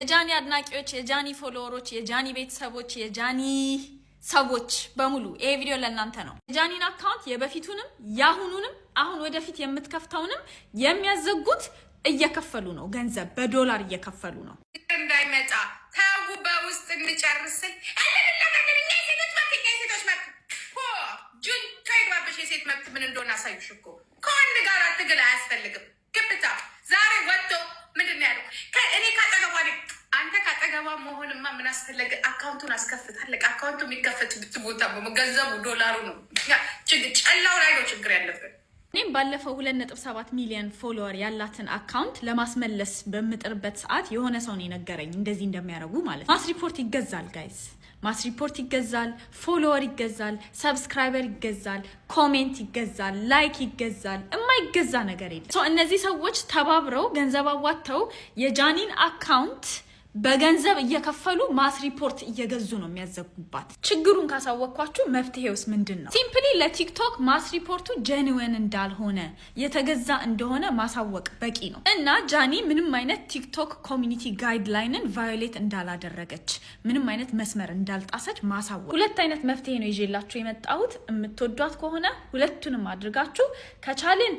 የጃኒ አድናቂዎች፣ የጃኒ follower ኦች፣ የጃኒ ቤተሰቦች፣ የጃኒ ሰዎች በሙሉ ይሄ ቪዲዮ ለእናንተ ነው። የጃኒን account የበፊቱንም የአሁኑንም አሁን ወደፊት የምትከፍተውንም የሚያዘጉት እየከፈሉ ነው። ገንዘብ በዶላር እየከፈሉ ነው። እንዳይመጣ ተው፣ በውስጥ እንጨርስል። የሴቶች መብት፣ የሴቶች መብት ጅንካ ይግባብሽ። የሴት መብት ምን እንደሆነ አሳዩሽ እኮ። ከወንድ ጋር ትግል አያስፈልግም። ግብታ ዛሬ ወጥቶ ምንድን ነው ያለው? እኔ ካጠገቧ፣ አንተ ካጠገቧ መሆንማ ምን አስፈለገ? Account ኡን አስከፍታለቅ። Account ኡ የሚከፈትበት ቦታ ገንዘቡ ዶላሩ ነው። ጨላው ላይ ነው ችግር ያለብን። እኔም ባለፈው 2.7 ሚሊዮን follower ያላትን account ለማስመለስ በምጥርበት ሰዓት የሆነ ሰው ነው የነገረኝ እንደዚህ እንደሚያደርጉ ማለት ነው። Mass report ይገዛል guys፣ mass report ይገዛል፣ follower ይገዛል፣ subscriber ይገዛል፣ comment ይገዛል፣ like ይገዛል። የማይገዛ ነገር የለም። እነዚህ ሰዎች ተባብረው ገንዘብ አዋጥተው የጃኒን account በገንዘብ እየከፈሉ mass report እየገዙ ነው የሚያዘጉባት። ችግሩን ካሳወቅኳችሁ መፍትሄውስ ምንድን ነው? Simply ለቲክቶክ mass report ኡ genuine እንዳልሆነ፣ የተገዛ እንደሆነ ማሳወቅ በቂ ነው። እና ጃኒ ምንም አይነት ቲክቶክ community guideline ን violate እንዳላደረገች፣ ምንም አይነት መስመር እንዳልጣሰች ማሳወቅ። ሁለት አይነት መፍትሄ ነው ይዤላችሁ የመጣሁት። የምትወዷት ከሆነ ሁለቱንም አድርጋችሁ ከቻልን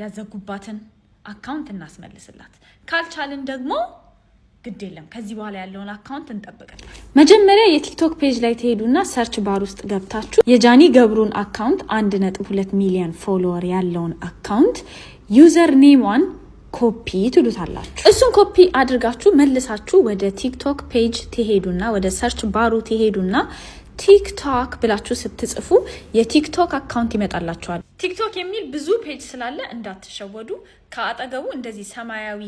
ያዘጉባትን account እናስመልስላት፣ ካልቻልን ደግሞ ግድ የለም፣ ከዚህ በኋላ ያለውን account እንጠብቅላት። መጀመሪያ የቲክቶክ page ላይ ትሄዱና search bar ውስጥ ገብታችሁ የጃኒ ገብሩን account፣ 1.2 ሚሊዮን follower ያለውን account username ኗን ኮፒ ትሉታላችሁ። እሱን ኮፒ አድርጋችሁ መልሳችሁ ወደ ቲክቶክ page ትሄዱና ወደ search bar ኡ ትሄዱና ቲክቶክ ብላችሁ ስትጽፉ የቲክቶክ account ይመጣላችኋል። ቲክቶክ የሚል ብዙ page ስላለ እንዳትሸወዱ። ከአጠገቡ እንደዚህ ሰማያዊ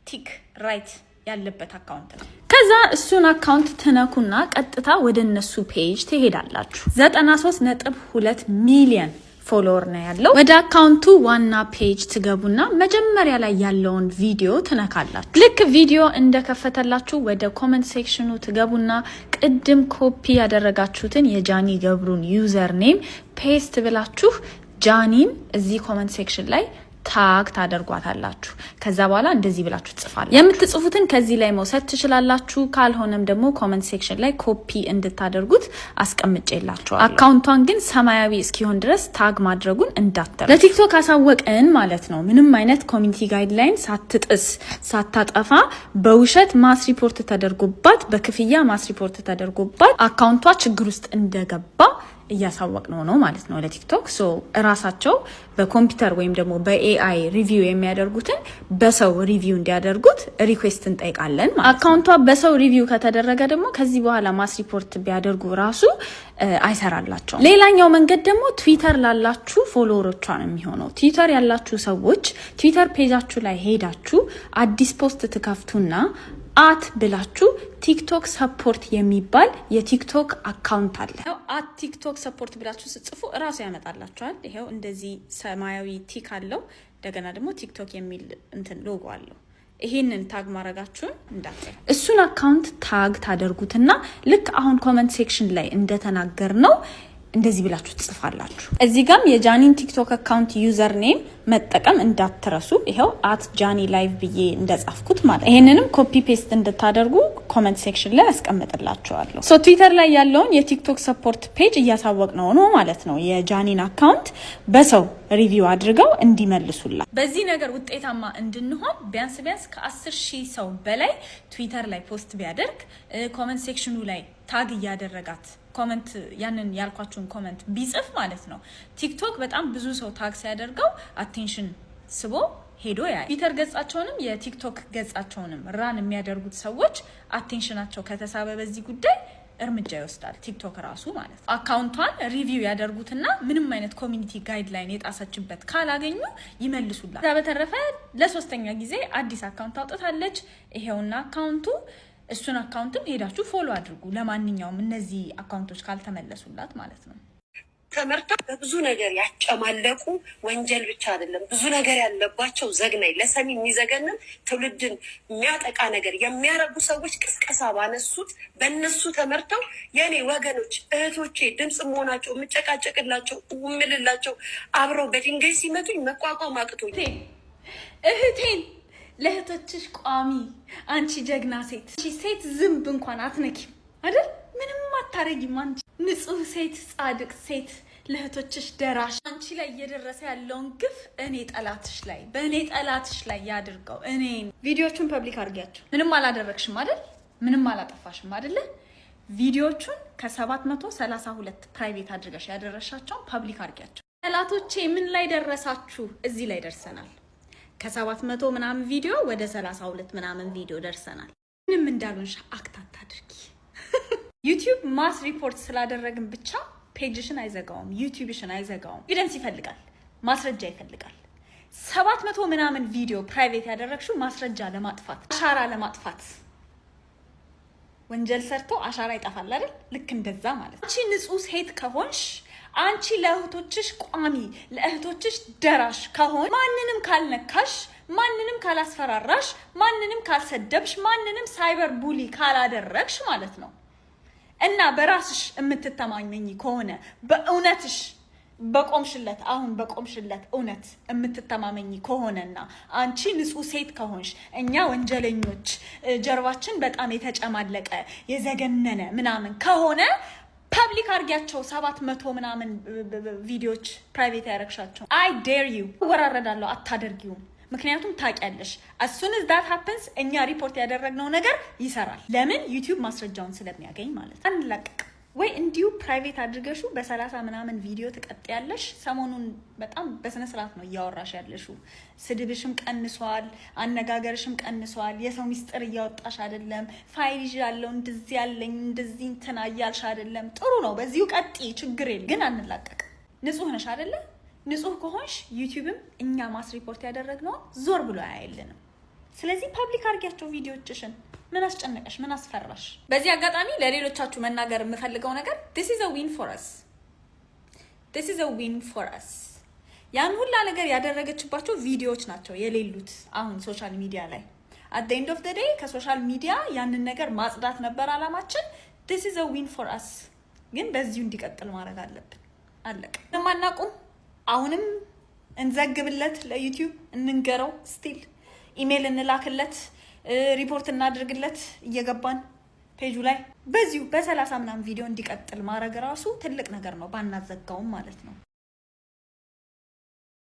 tick right ያለበት account ነው። ከዛ እሱን account ትነኩና ቀጥታ ወደ እነሱ page ትሄዳላችሁ። 93.2 ሚሊየን follower ነው ያለው። ወደ account ኡ ዋና page ትገቡና መጀመሪያ ላይ ያለውን ቪዲዮ ትነካላችሁ። ልክ ቪዲዮ እንደከፈተላችሁ ወደ comment section ኑ ትገቡና ቅድም ኮፒ ያደረጋችሁትን የጃኒ ገብሩን username paste ብላችሁ ጃኒን እዚህ comment section ላይ tag ታደርጓታላችሁ። ከዛ በኋላ እንደዚህ ብላችሁ ትጽፋላችሁ። የምትጽፉትን ከዚህ ላይ መውሰድ ትችላላችሁ። ካልሆነም ደግሞ comment section ላይ ኮፒ እንድታደርጉት አስቀምጬላችኋለሁ። Account ቷን ግን ሰማያዊ እስኪሆን ድረስ tag ማድረጉን እንዳትረሱ። ለቲክቶክ አሳወቅን ማለት ነው። ምንም አይነት community guideline ሳትጥስ፣ ሳታጠፋ፣ በውሸት mass report ተደርጎባት፣ በክፍያ mass report ተደርጎባት account ቷ ችግር ውስጥ እንደገባ እያሳወቅነው ነው ማለት ነው ለቲክቶክ። So እራሳቸው በኮምፒውተር ወይም ደግሞ በ AI review የሚያደርጉትን በሰው review እንዲያደርጉት request እንጠይቃለን ማለት ነው። Account ቷ በሰው review ከተደረገ ደግሞ ከዚህ በኋላ mass report ቢያደርጉ ራሱ አይሰራላቸውም። ሌላኛው መንገድ ደግሞ ትዊተር ላላችሁ follower ኦቿ ነው የሚሆነው። ትዊተር ያላችሁ ሰዎች ትዊተር page ኣችሁ ላይ ሄዳችሁ አዲስ post ትከፍቱና at ብላችሁ ቲክቶክ support የሚባል የቲክቶክ account አለ። @TikTokSupport ብላችሁ ስትጽፉ እራሱ ያመጣላችኋል። ይኸው እንደዚህ ሰማያዊ tick አለው። እንደገና ደግሞ ቲክቶክ የሚል እንትን ሎጎ አለው። ይሄንን tag ማድረጋችሁን እንዳትረሱ። እሱን account tag ታደርጉትና ልክ አሁን comment section ላይ እንደተናገርነው እንደዚህ ብላችሁ ትጽፋላችሁ። እዚህ ጋም የጃኒን ቲክቶክ account username መጠቀም እንዳትረሱ። ይኸው @JaniLive ብዬ እንደጻፍኩት ማለት ይሄንንም copy paste እንድታደርጉ comment section ላይ አስቀምጥላችኋለሁ። So ትዊተር ላይ ያለውን የቲክቶክ support page እያሳወቅነው ነው ማለት ነው። የጃኒን account በሰው review አድርገው እንዲመልሱላት። በዚህ ነገር ውጤታማ እንድንሆን ቢያንስ ቢያንስ ከ10,000 ሰው በላይ ትዊተር ላይ post ቢያደርግ፣ comment section ኑ ላይ tag እያደረጋት comment ያንን ያልኳችሁን comment ቢጽፍ ማለት ነው። ቲክቶክ በጣም ብዙ ሰው tag ሲያደርገው attention ስቦ ሄዶ ያ ትዊተር ገጻቸውንም የቲክቶክ ገጻቸውንም run የሚያደርጉት ሰዎች attention ኣቸው ከተሳበ በዚህ ጉዳይ እርምጃ ይወስዳል ቲክቶክ ራሱ ማለት ነው። Account ቷን review ያደርጉትና ምንም አይነት community guideline የጣሰችበት ካላገኙ ይመልሱላታል። ከዛ በተረፈ ለሶስተኛ ጊዜ አዲስ account አውጥታለች። ይሄውና account ኡ። እሱን account ም ሄዳችሁ follow አድርጉ። ለማንኛውም እነዚህ account ኦች ካልተመለሱላት ማለት ነው። ተመርተው በብዙ ነገር ያጨማለቁ፣ ወንጀል ብቻ አይደለም፣ ብዙ ነገር ያለባቸው፣ ዘግናኝ፣ ለሰሚ የሚዘገንን፣ ትውልድን የሚያጠቃ ነገር የሚያረጉ ሰዎች ቅስቀሳ ባነሱት በእነሱ ተመርተው የእኔ ወገኖች እህቶቼ ድምፅ መሆናቸው የምጨቃጨቅላቸው እምልላቸው አብረው በድንጋይ ሲመቱኝ መቋቋም አቅቶኝ እህቴን ለእህቶችሽ ቋሚ፣ አንቺ ጀግና ሴት። አንቺ ሴት ዝንብ እንኳን አትነኪም አይደል? ምንም አታረጊም። አንቺ ንጹህ ሴት፣ ጻድቅ ሴት፣ ለእህቶችሽ ደራሽ። አንቺ ላይ እየደረሰ ያለውን ግፍ እኔ ጠላትሽ ላይ፣ በእኔ ጠላትሽ ላይ ያድርገው። እኔ ቪዲዮቹን public አድርጊያቸው። ምንም አላደረግሽም አይደል? ምንም አላጠፋሽም አይደለ? ቪዲዮቹን ከ732 private አድርገሽ ያደረሻቸውን public አድርጊያቸው። ጠላቶቼ ምን ላይ ደረሳችሁ? እዚህ ላይ ደርሰናል። ከ700 ምናምን ቪዲዮ ወደ 32 ምናምን ቪዲዮ ደርሰናል። ምንም እንዳልሆንሽ act አታድርጊ። YouTube mass report ስላደረግን ብቻ page ሽን አይዘጋውም፣ YouTube ሽን አይዘጋውም። Evidence ይፈልጋል፣ ማስረጃ ይፈልጋል። 700 ምናምን ቪዲዮ private ያደረግሽው ማስረጃ ለማጥፋት፣ አሻራ ለማጥፋት፣ ወንጀል ሰርቶ አሻራ ይጠፋል አይደል? ልክ እንደዛ ማለት ነው። አንቺ ንጹህ ሴት ከሆንሽ፣ አንቺ ለእህቶችሽ ቋሚ፣ ለእህቶችሽ ደራሽ ከሆን፣ ማንንም ካልነካሽ፣ ማንንም ካላስፈራራሽ፣ ማንንም ካልሰደብሽ፣ ማንንም cyber bully ካላደረግሽ ማለት ነው እና በራስሽ የምትተማመኝ ከሆነ፣ በእውነትሽ በቆምሽለት፣ አሁን በቆምሽለት እውነት የምትተማመኝ ከሆነና አንቺ ንጹህ ሴት ከሆንሽ፣ እኛ ወንጀለኞች ጀርባችን በጣም የተጨማለቀ የዘገነነ ምናምን ከሆነ public አድርጊያቸው 700 ምናምን ቪዲዮዎች private ያደረግሻቸው። I dare you፣ እወራረዳለሁ፣ አታደርጊውም። ምክንያቱም ታውቂያለሽ as soon as that happens እኛ ሪፖርት ያደረግነው ነገር ይሰራል። ለምን? YouTube ማስረጃውን ስለሚያገኝ ማለት ነው። አንላቀቅ ወይ እንዲሁ private አድርገሽው በ30 ምናምን ቪዲዮ ትቀጥያለሽ። ሰሞኑን በጣም በስነ ስርዓት ነው እያወራሽ ያለሽው። ስድብሽም ቀንሷል፣ አነጋገርሽም ቀንሷል። የሰው ሚስጥር እያወጣሽ አይደለም። ፋይል ይዣለሁ፣ እንደዚህ ያለኝ፣ እንደዚህ እንትና እያልሽ አይደለም። ጥሩ ነው፣ በዚሁ ቀጥይ፣ ችግር የለም። ግን አንላቀቅም። ንጹህ ነሽ አይደለ? ንጹህ ከሆንሽ YouTube ም እኛ mass report ያደረግነውን ዞር ብሎ አያይልንም። ስለዚህ public አድርጊያቸው ቪዲዮችሽን። ምን አስጨነቀሽ? ምን አስፈራሽ? በዚህ አጋጣሚ ለሌሎቻችሁ መናገር የምፈልገው ነገር this is a win for us, this is a win for us። ያን ሁላ ነገር ያደረገችባቸው ቪዲዮዎች ናቸው የሌሉት አሁን social media ላይ። At the end of the day ከ social media ያንን ነገር ማጽዳት ነበር አላማችን። This is a win for us። ግን በዚሁ እንዲቀጥል ማድረግ አለብን። አለቀ። አናቁም። አሁንም እንዘግብለት፣ ለ YouTube እንንገረው፣ still email እንላክለት፣ ሪፖርት እናድርግለት እየገባን ፔጁ ላይ። በዚሁ በ30 ምናምን ቪዲዮ እንዲቀጥል ማድረግ ራሱ ትልቅ ነገር ነው፣ ባናዘጋውም ማለት ነው።